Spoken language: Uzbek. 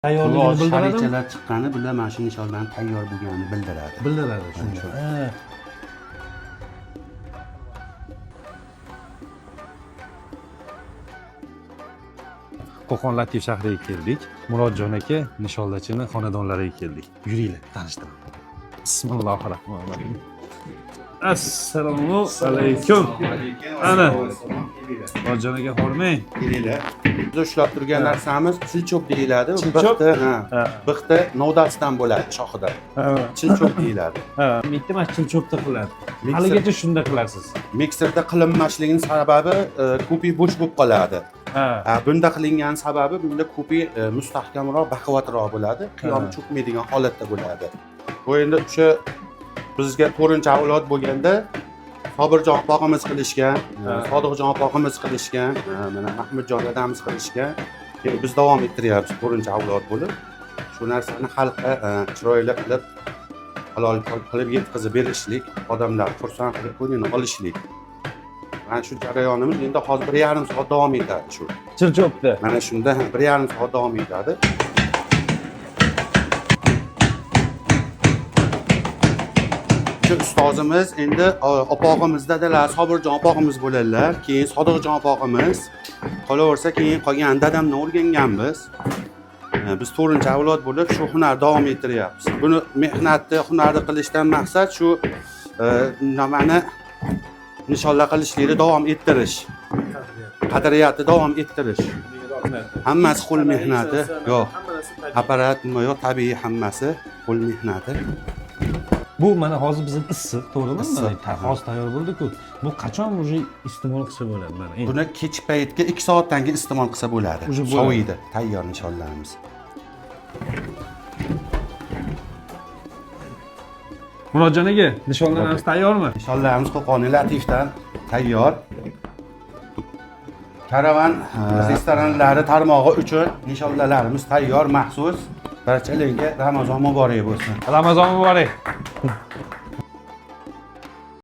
Tayyorligini bildiradimi? Sharichalar chiqqani bular mana shu nishonlarni tayyor bo'lganini bildiradi. Bildiradi shunda. Ha. Qo'qon Latif shahriga keldik. Murodjon aka nishonlachini xonadonlariga keldik. Yuringlar, tanishtiraman. Bismillahir rohmanir rohim. Assalomu alaykum. Ana. Murodjon aka hormang. Kelinglar. Biz ushlab turgan narsamiz chilcho'p deyiladi. Chilcho'p? Bixta, ha. Ha. Bixta novdasidan bo'ladi, shoxida. Chilcho'p deyiladi. Ha. Bitta mana chilcho'pda qiladi. Mikser- Haligacha shunda qilasiz. Mikserda qilinmasligini sababi ko'pi bo'sh bo'lib qoladi. Ha. Ha, bunda qilingan sababi bunda ko'pi mustahkamroq, baquvvatroq bo'ladi, qiyom cho'kmaydigan holatda bo'ladi. Bu endi o'sha bizga to'rtinchi avlod bo'lganda Sobirjon opog'imiz qilishgan, Sodiqjon opog'imiz qilishgan, mana Mahmudjon dadamiz qilishgan. Endi biz davom ettiryapmiz to'rtinchi avlod bo'lib. Shu narsani xalqqa chiroyli qilib, halol qilib yetkazib berishlik, odamlar xursand qilib ko'nglini olishlik. Mana shu jarayonimiz endi hozir 1,5 soat davom etadi shu. Chilcho'pda. Mana shunda 1,5 soat davom etadi. Shu ustozimiz endi opog'imiz dadalar Sobirjon opog'imiz bo'ladilar, keyin Sodiqjon opog'imiz, qolaversa keyin qolgan dadamdan o'rganganmiz. Biz to'rtinchi avlod bo'lib shu hunarni davom ettiryapmiz. Buni mehnatni, hunarni qilishdan maqsad shu nimani nishonlar qilishlikni davom ettirish, qadriyatni davom ettirish. Hammasi qo'l mehnati, yo'q. Apparat nima yo'q, tabiiy hammasi qo'l mehnati. Bu mana hozir bizning issiq, to'g'rimi? Issiq. Mana hozir tayyor bo'ldi-ku. Bu qachon уже iste'mol qilsa bo'ladi mana? Endi. Buni kech paytga 2 soatdan keyin iste'mol qilsa bo'ladi. Уже bo'ladi. Soviydi, tayyor nishonlarimiz. Murodjon aka, nishonlarimiz tayyormi? Nishonlarimiz Qo'qonning Latifdan tayyor. Karavan restoranlari tarmog'i uchun nishonlarimiz tayyor maxsus. Barchalarga Ramazon muborak bo'lsin. Ramazon muborak.